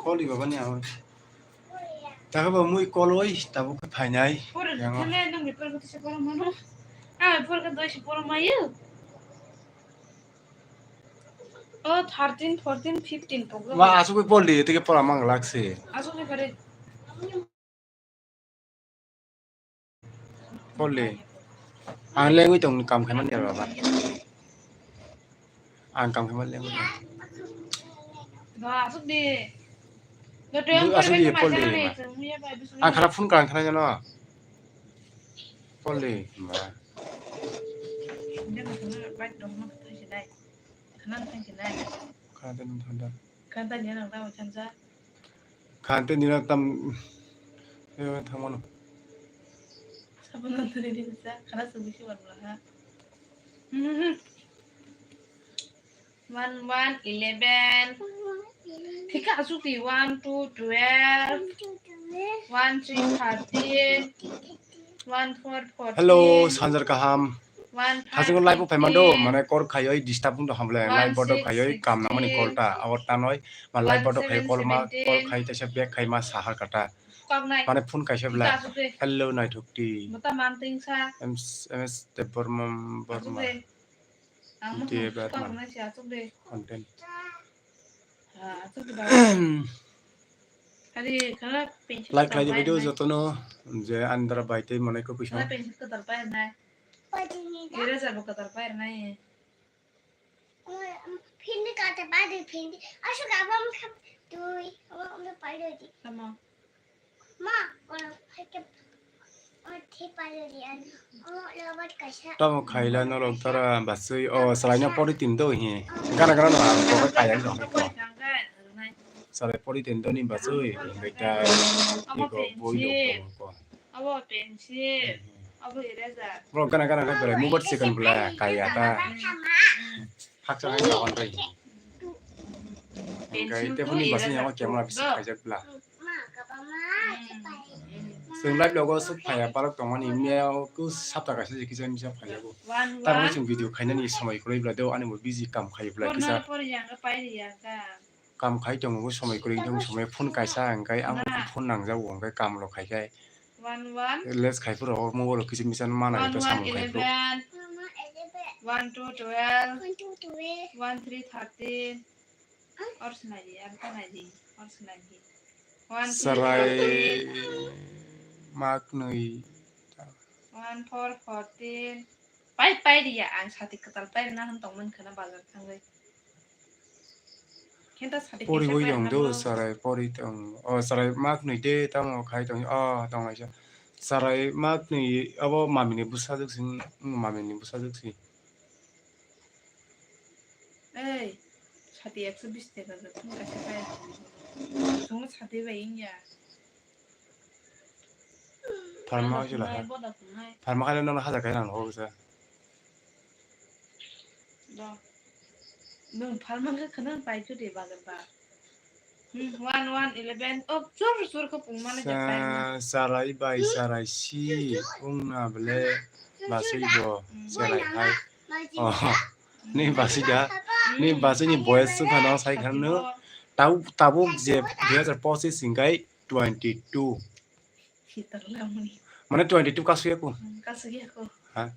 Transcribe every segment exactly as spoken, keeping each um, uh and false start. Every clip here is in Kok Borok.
Koli baba ni aho. Taka ba mui koloi tabuk khe phainai. Yang O thirteen, fourteen, fifteen program. Ma asuk pol di tike pora mang lak se. Asuk ni pare. Pol di. Ang lengwi tong kam khaimani ya baba. Ang kam khaimani lengwi tong. Asuk di. Asuk di pol di. Ang khara phone kang khana jano. Pol di ma. Khana tei nung thanda. Khana tei nung thanda. Khana tei nina tam. Eh, thangmano. Sabun nang tei nini sa. Khana sugui si wal wala ha. One, one, eleven. Thika asuk di one, two, twelve. One, three, thirteen. One, four, fourteen. Hello, sanjar kaham. One, five, fifteen. Hasingo live o phaimando, mane call khaioi disturb wngdo hamle, live bodo khaioi kam nangmani call ta, awat tanoi, ma live bodo khaioi call ma, call khai taisa back khai ma sahar kata. Mane phone kaisa bla. Hello, naithok di. M S, M S Debbarma, Barma. Ang mo Debbarma. Kok na si asuk de. Content. Ah, asuk de ba. Hari khana pension. Like khlai di video jotono je andra bai tei monai ko kuisa. Khana pension ko dal pai nai. Eraser bo ko dal pai nai. Phindi kata pai di phindi. Asuk abang kham tui. Abang pai di. Tamo. Tamo khaila norok tara basui o salaino pori tin do hi. Gana gana no ang kok kaya no ko. Salai pori tin do ni basui, hingke ta iko boi do ko. Abo pencil, abo eraser. Bro gana gana khe berai mobile second bela kaya ta. Hakcha hai no on rai. Hingke te phone ni basui yago camera bisa khaijak bela. Chwng live logo swk phaiya, borok tongmani, miyao khe sapta kaisa se kisa misa phaiyago. Tamoni chwng video khainani somoi kwrwi bwla deo, ani bo busy kam khai bwla kisa. Kam khai tongo, somoi kwrwi wngkhe somoi phone kaisa hwnkhe ang phone nangjago, hwnkhe kam rok khai khai. Less khai phuru mobile rok kisa misa manai samung khai phuru. One, two, twelve. One, three, thirteen. Or sinai di, ang ta nai di, or sinai di. One, three, Chwrai fourteen. Maknwi. One, four, fourteen. Pai, pai di ya, ang sati kwtal pai rwna hwn tongmani khwna bazar thangwi. Khenta sati pori kisa bai pai rwna do, bwlw. Chwrai pori tong. O, chwrai maknwi de, tamo khai tong. O, tong laisa. Chwrai maknwi, abo mamini bwsajwk si, mamini bwsajwk si. Ei, sati ekso bis taka rok, tong kaisa pai. Tong sati bai wngya. Pharma Boda oisila khnai, ha. Boda khnai. Pharma khaile nono hajar kai rang hogo sa. Do. Nwng pharma khe khna pai khe de bazar ba. Hmm, one, one, eleven. Oh, chur, chur khe pung mane je pai ma. Sa-, sarai bai, sarai si, wngna bele, basui bo, sarai hai. Oh, ni basui da, ni basui ni boyes wngkha no sai kha no. Tau-, tabuk je dui hajar pochis hingkai twenty two. Mane twenty two kasu ya ko? Hmm, kasu ya ko. Ha?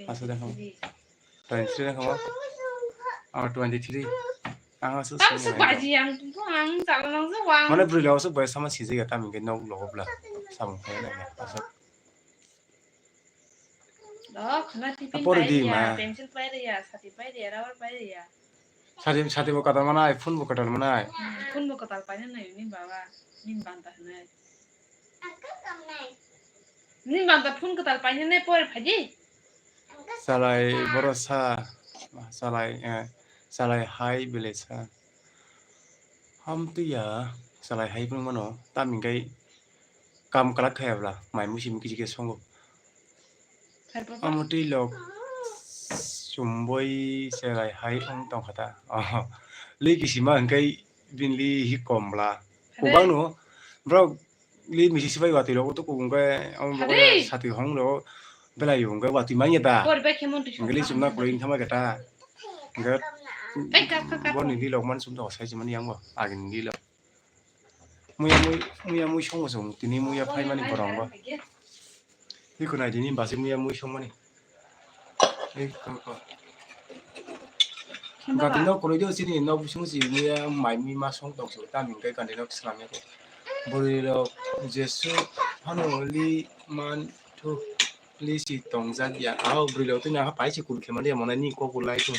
Aswk da khamu. Twenty three da khamu. Ah, twenty three. Ang aswk sini baji ang tu ang jaga nang se wang. Mane bwrwi lo aswk bai sama sijik ya tamo hwnkhe nok logo bla. Samung khai lai aswk. Do, khwna tiffin pori pai di ya, ma. Pencil pai ya, sati pai ya, rubber pai ya. Sati, sati bo kwtal manai, phone bo kwtal manai. Hmm, phone bo kwtal pai nai ni baba, ni banta hwnwi. Ni banta phone kwtal painani pore phaidi. Salai borok sa, salai, eh, salai hai belai sa. Hamtwi ya, salai hai phano mano, tamni kai kam kwlak khaya bwla, mai musi mukhe songo. Amo twi lok chumbui cherai hai wng tongkha ta. Oh, li kisima hwnkhe bini li hi kom bwla. Kwbangno borok li misi sibai watwi rok to kubun khe amo bo sati hong rok belai hwnkhe watwi manya da. Hwnkhe li chumna kwlwi wngkha ma khe ta. Hwnkhe Tei kap, kap, kap. Borni dilok man sum tongo, sai se mani yang bo, agini dilok. Muya mui, muya mui songo song, tini muya phai mani borong bo. Hiko nai tini basi muya mui song mani. Ei, ko, ko. Gati nok koloi do sini nok bising si muya mai mui ma song tong so, tamo hingke gati nok slam ya ko. Bwrwi rok jesu phano li man thu li si tong jak ya. Aw bwrwi rok tini aha pai si kul khe mani ya, mona ni kok bo lai thu.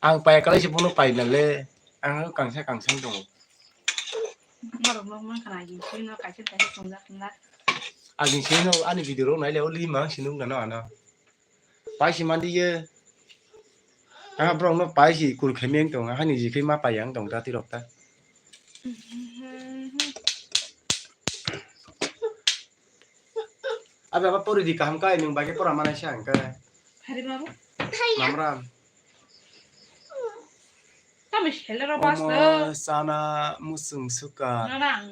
Ang pai kalai se bono pai na le. Ang kangsa kangsa tongo. Norok nok man khana agin sui no kaisa kaisa tongjak tongjak. Agin sui no ani video rok nai le o li mang si nung gano ano. Pai si mandi ye. Ang borok no pai si kul khe meng tong. Hani ji khe ma pai ang tong ta tirok ta. Abi aba pori di kaham kai nung bai khe pora manai se ang kai. Hari babu. Mamram. Tamo sele ro bas. Omo sana musung suka. Nana.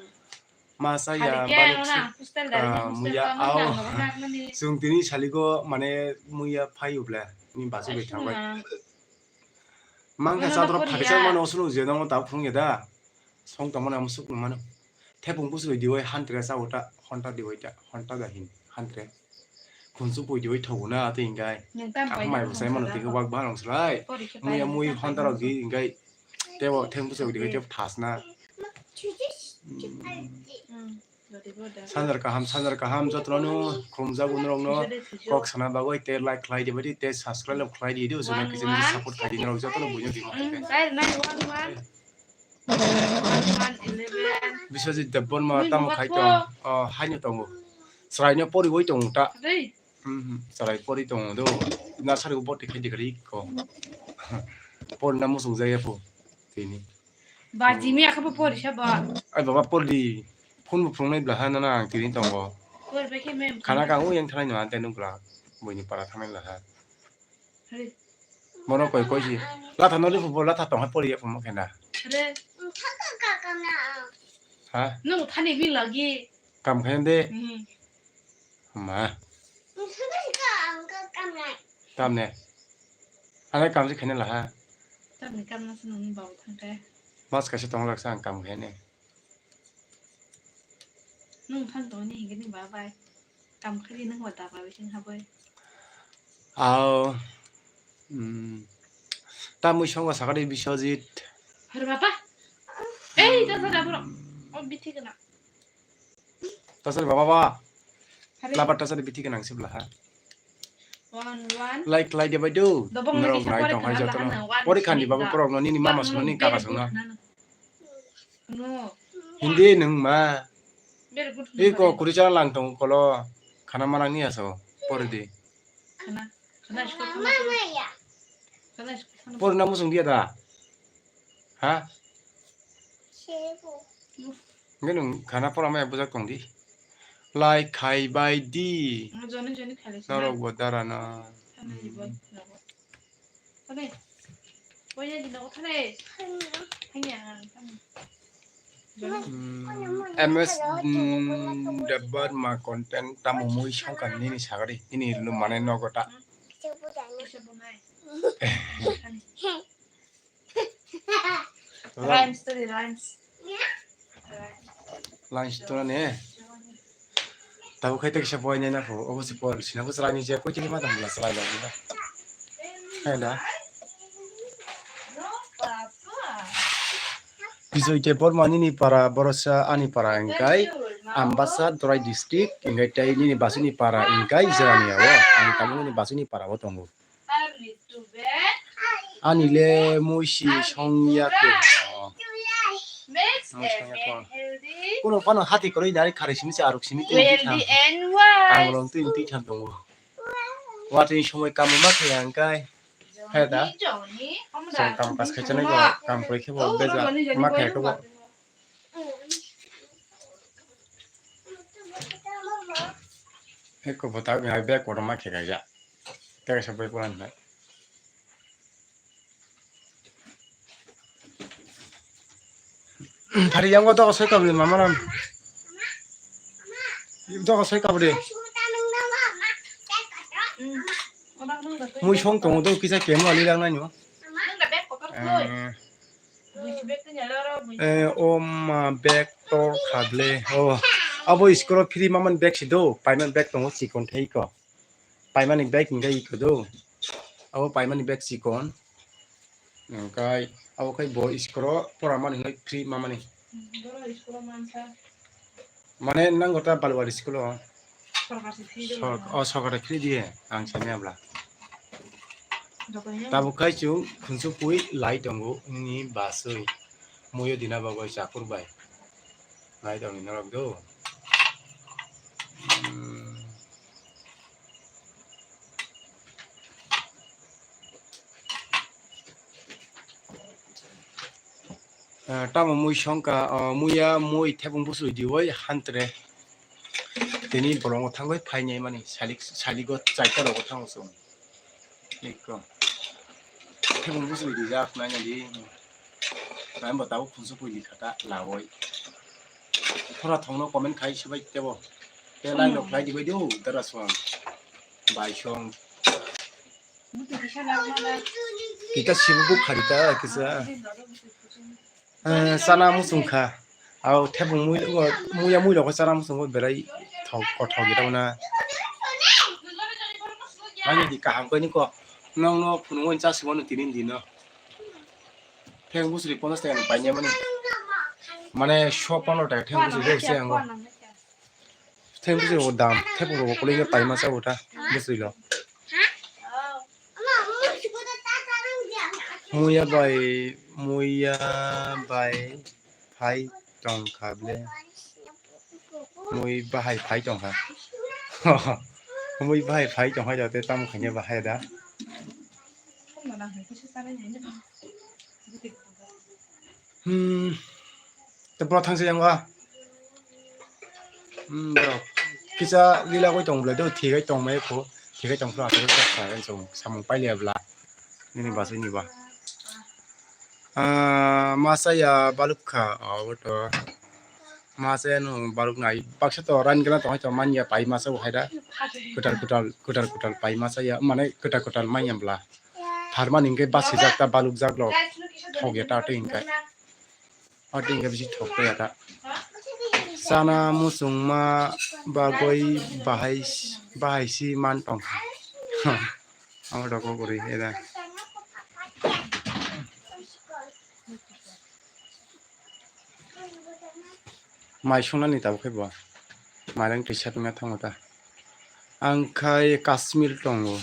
Masa ya balik suka muya au. Sung tini saligo mane muya phai ubla. Ni basu bai thang bai. Mangkha sadro phakisa mano sunu je nang ta phung ya da. Song tongmani amo sukno mano. Thepung busu diwi hantre sa uta honta diwi ta honta da hin hantre. Khunsu pui diwi thogo na ati ingkai. Nang tam pai mai nang busai mano sala. Tiko bak ba nang slai. Pori khe muya pai mui nang honta rok di ingkai. Tebo theng busu diwi tebo thas na. Hmm. Sanjar kaham, sanjar kaham, jotono khumjago norokno kok sana bagwi te like khlai di, badi te subscribe khlai di, di ujuna kisa misa support khlai di norok jotono buino di. Biswajit Debbarma tamo khai tong, oh, haino tongo. Chwraino poriwi tongo ta. Hmm, chwrai pori tongo do. Nursery o boti khai di kari ko. Porina musung jaya po. Tini. Ba jimi akha bo pori sa ba. Ai baba pori di. Phone bo phungnai bla ha nana ang tini tongo. Pori ba khe mem. Khana kang u yang thanai no ante nung bla. Boini para thanai bla ha. Hari. Mono koi koi si. Latha no lifu bo latha tong ha pori ya phunmo khenda. Hari. Ha? Nung thani bing lagi. Kam khayan de. Hmm. Ma. Tamne. Ane kam si khaina laha. Tamni kam na sunung ni babu thangkhe. Mas kaisa tong laksa ang kam khaine. Nung thang tong ni hingke ni babai. Kam khaidi nung wata babai sing haboi. Ao. Hmm. Tamui songo sakari Biswajit. Har baba. Ei, ta sada bro. O bithi kana. Tasari baba ba. Hari. Labar tasari bithi gwnang se bla ha. One, one. Like, like de bai do. Dobong norok nai tong hai joto no. Pori khandi babu korok no nini mama songno nini kaka songno. No. Hindi nung ma. Very good. Iko kuri chana lang tong kolo. Khana manang ni aso. Pori di. Khana. Khana school khana. Khana school khana. Pori na musung dia da. Ha? Hwnkhe nwng khana pora maya bujak tong di. Like khai bai di. Joni joni khali se. Norok bo dara no. Thana ibo nogo. Oke. Boya di nogo thana. Hanya, thana. Hmm, M S, hmm, Debbarma content tamo mui songkha nini sagari nini lumane nogo ta. Kisa bunai. Rhymes to the rhymes. Lunch to ne. Tabo khai ta kisa boy ne na pho. Obo se por sina ko salai ni je ko chili ma dam la salai la. Hai da. Bijoy Debbarma nini para borosa ani para engkai Ambasa Dorai district engkai tei nini basini para engkai Jerania o ani tamo nini basini para o tongo. Ani le muisi songya khe. Mui songya khe. Kono phano hati kwrwi dari khari simi se aruk simi twi twi tham. Ang rong twi twi tham tongo. Watwi somoi kamu ma khe ang kai. He da. Song kam kas khai chanai ko kam kwrwi khe bo beja ma khe ko bo. Eko bota ngai bek kotorma khe kaija. Tei kaisa boi polan hai. Thari yango dogo soi kabri mama ram. Dogo soi kabri. Mui song tongo do kisa kemo ali lang nai no. Eh, eh, o ma bag tor kha ble. Oh, abo school o free mamani bag si do, paiman bag tongo chikon thai ko. Paimani bag hingke iko do. Abo paimani bag chikon. Hingkai abo khai bo school o pora mani hwnwi free mamani. Mane nango ta Balwari school o. Sorkar se free de Sor-, ba. O sorkar free diye, ang sani abla. Tabuk khai chwng khunsu pui lai tongo, nini basui. Muyo dina bagoi chakur bai. Lai tongo norok do. Hmm. Ah, tamo mui songkha, ah, muya mui thebung busui diwi hantre. Tini bolongo thangwi phainai mani salik, saligo chaita rogo thango chwng. Ikko. Thebung busui dijak naina di. Nai bo tabuk khunsu pui di khata lawoi. Thora thongno comment khai sibai tebo. Te lai no khlai dibai do dara suang. Bai song. Kita sibu bu kharita kisa. Eh, sana musung kha. Au thebung mui, muya mui rok sana musung berai thok kothok gita mana. Ani di kaham kani ko. Nong no phunung cha simo no tinin dino. Theng busri ponos taka ni paine mani. Mane so pono taka theng busri se ango. Theng bwswi rok dam, thepung rok bo kwlwi khe paima cha bo ta bwswi rok. Muya bai, muya bai phai tong kha ble. Mui bahai phai tong kha. Mui bahai phai tong kha jote tamo khaina bahai da. Hmm. Te bro thangsi yang wa. Hmm, bro. Kisa lila koi tong bwlai do, thigai tong mai pho. Thigai tong pho aswk kha sa samung pai liya bwla. Nini basai ni ba. Ah, masa ya baluk kha, oh, to. Masa ya no baluk nai. Baksa to ran gana to hai to manya pai masa bo hai da. Kutal kutal, kutal kutal pai masa ya, mane kutal kutal manya bwla. Tharmani hingke basijak ta balukjak lok. Thok ya ta tei hingke. O tei hingke bisi thok tei ya ta. Chana muchungma bagoi bahai, bahai si man tong. Amo rok o guri era. Mai sungnani tabuk khe bo. Mairang twi satongya thango ta. Ang khai Kashmir tongo.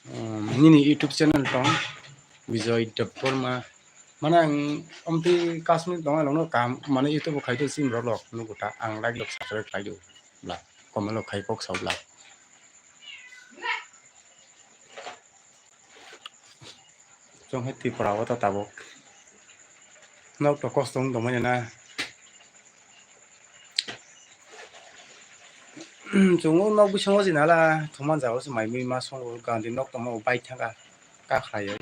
Um, nini YouTube channel tong, Bijoy Debbarma. Mane ang omtwi Kashmir tong, along no kam, mane YouTube bo khai do, sim rok lok nugo ta, ang like lok subscribe khai do, bla, comment lok khai kok sao bla. Chwng hai Tripura o ta tabuk. Nok to kosto wng tongmani na. Chwng o nok bisingo jina la thwngman jagao se mai mui ma songo gandhi nok tongma bo bike thangkha kakhlaiwi.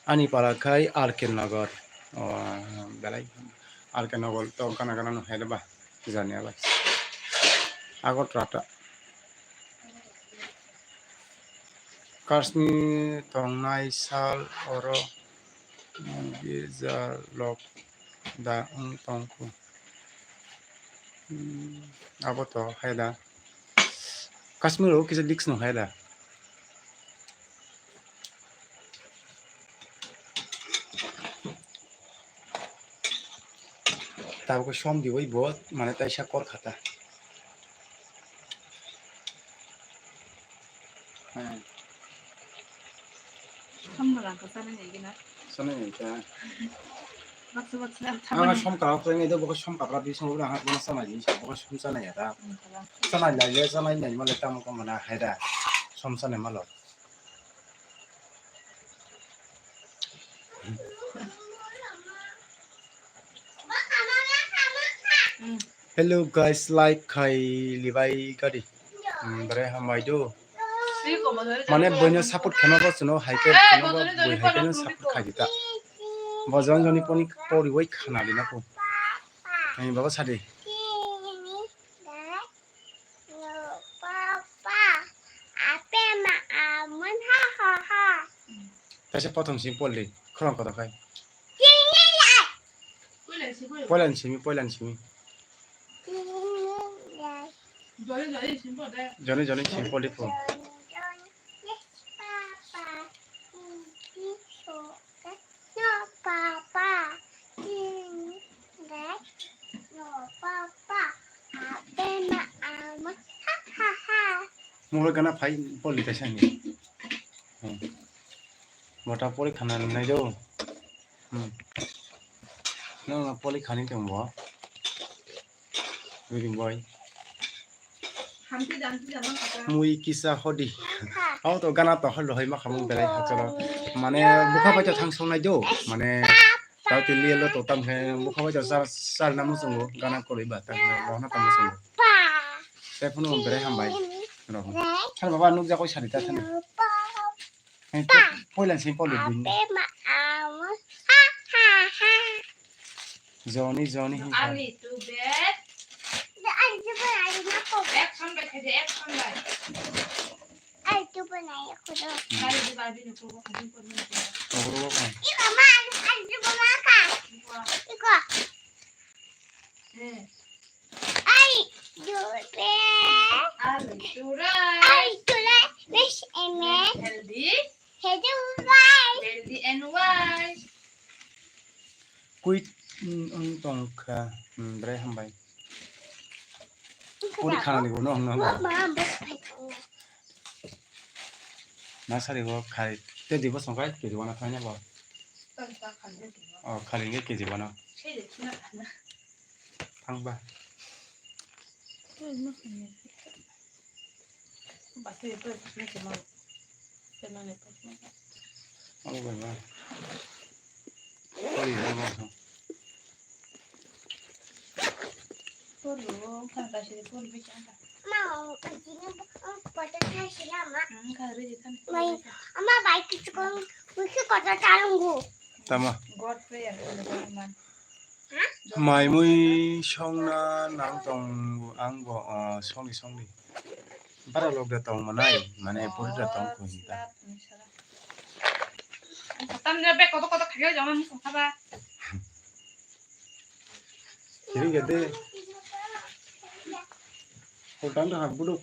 Ani para khai R K Nagar. O belai R K Nagar to gana gana no hai ba. Jani abai. Agartala ta. Kashmir tongnai sal oro, um, bijalok da wng tongkhu. Hmm, abo to hai da. Kashmir o kisa risk no hai da. Tabuk som diwi bo mane taisa kor khata. Hmm. Som rang ka sana ni gina. Sana ni ta. Baksa baksa. Ang som ka khlai ni do, bo som ka pra bi som ura ha bo sana ni sa bo som sana ya ta. Sana la le sana ni ma le tam ko mana hai da. Som sana ma lo. Hello guys, like khai libai gari. Hmm, bere hambai do. Mane boino support khema bo chwngno hai khe chwngno bo boi hai khe support khai dita. Bo jon joni poni pori wai khana dina ko. Hai baba sadi. Papa, ape ma amun ha ha ha. Kaisa prothom simi pol di, khorang kotor khai. Poilan simi, poilan simi. Joni joni simi pol di pho. Munglo gana phai poli kaisa ni. Hmm. Mota poli khana nai do. Hmm. No, no, poli khani tong bo. Reading boy. Mui kisa hodi. Abo to gana to hol rohoi ma khamung belai hachalo. Mane bukha bai to thang song nai do. Mane tao tili lo to tam he bukha bai to sar sar na musungo gana kori ba ta rohna ta musungo. Te phunu berai hambai. Rohna. Thar baba nuk ja koi sari ta thani. Hey, poilan simi poli bini. Joni, joni, hi, hi. Ani tu bet. Action bai khaide, action bai. Bai di bai ni ko ko ko. Oro wo ko. Eh. I do it. I do it. I do it. Wish a man. Healthy. Healthy wife. Healthy and wise. Kui, mm, wng tong kha. Hmm, brai hambai. Puri khana ni bono wng nang. Ma, ma, bus pai tong. Na sari go khai. Te di bosong khai, te di wana khai nya bo. Oh, khali nge ke di bono. Thang ba. Oh, ba, ba. Pori, ba, ba. Ama bai kichkon wiki kota talungu. Tama. Mai mui songna nang tong ang bo, ah, songni songni. Bara lok da tong manai, mane pori da tong ko hinta. Tam je be koto koto khagel jama musung khaba. Kiri gede. Hotan da hak buduk.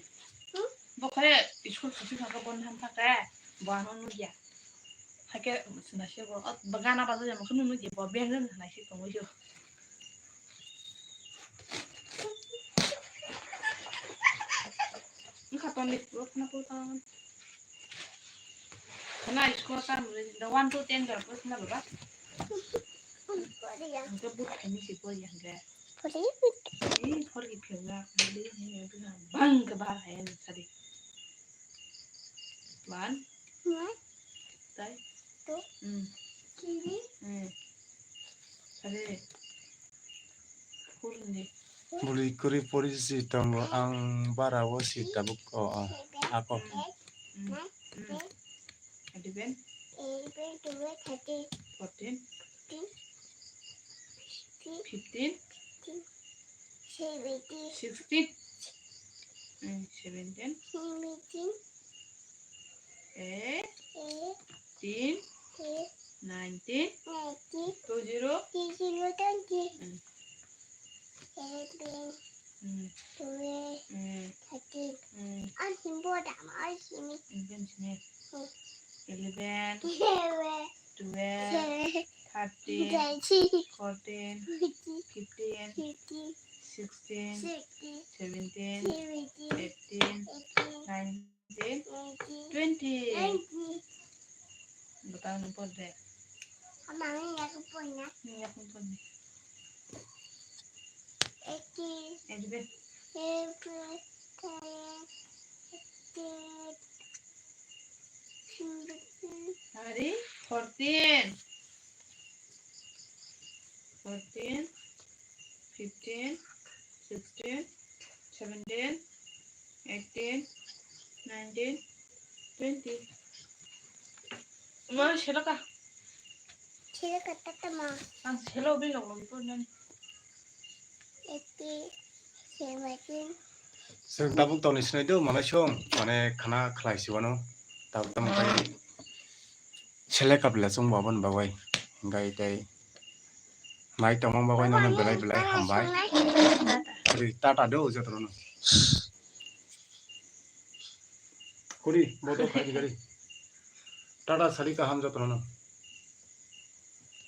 Bo khe school susi thangkha bon ham thangkha, bo ano nugya. Hakhe sinasi bo, o, bo gana bajo jamo khe nunu je bo beng jani sinasi tongwi jo. Wngkha ton di, bo khna po ton. Khna school tam re, one to ten dor po khna baba. Hingke but khaini si pori hingke. Pori. Ni hor ki phiyok ya, bang ke bahar hai ani sadi. One. One. Tai. Two. Hmm. Three. Hmm. Are. Four ni. Buli kuri pori si tongo ang bara o si tabuk o, o. Ako. Hmm. Hmm. Hmm. Eleven. Eleven, twelve, thirteen. Fourteen. Fifteen. Fifteen. Seventeen. Sixteen. Hmm, seventeen. Seventeen. Eh? Eh? Eighteen. Eh? Nineteen. Nineteen. Two zero. Two zero twenty. Hmm. Eleven. Hmm. Twelve. Hmm. Thirteen. Hmm. Ang himbo dam, ang sini. Eleven sini. Hmm. Eleven. Eleven. Twelve, thirteen, fourteen, fifteen, sixteen, seventeen, eighteen, nineteen, twenty. Botang ni por de. Ama ni yak por na. Ni yak por ni. Eighteen. Eighteen. Eighteen. Ari, fourteen. Fourteen, fifteen, sixteen, seventeen, eighteen, nineteen, twenty. Ma, selo ka? Selo ka tata ma. Ang selo bi log log ipo nani. Eighteen, seventeen. Sir, tabuk toni sinai do, mane song, mane khana khlai si wano. Tabuk tamo kai. Selekap le chwngbo aboni bagwi. Hingkai tei mai tongma bagwi nono belai belai hambai. Ri tata do jotono. Kuri boto khai gari. Tata sari kaham jotono.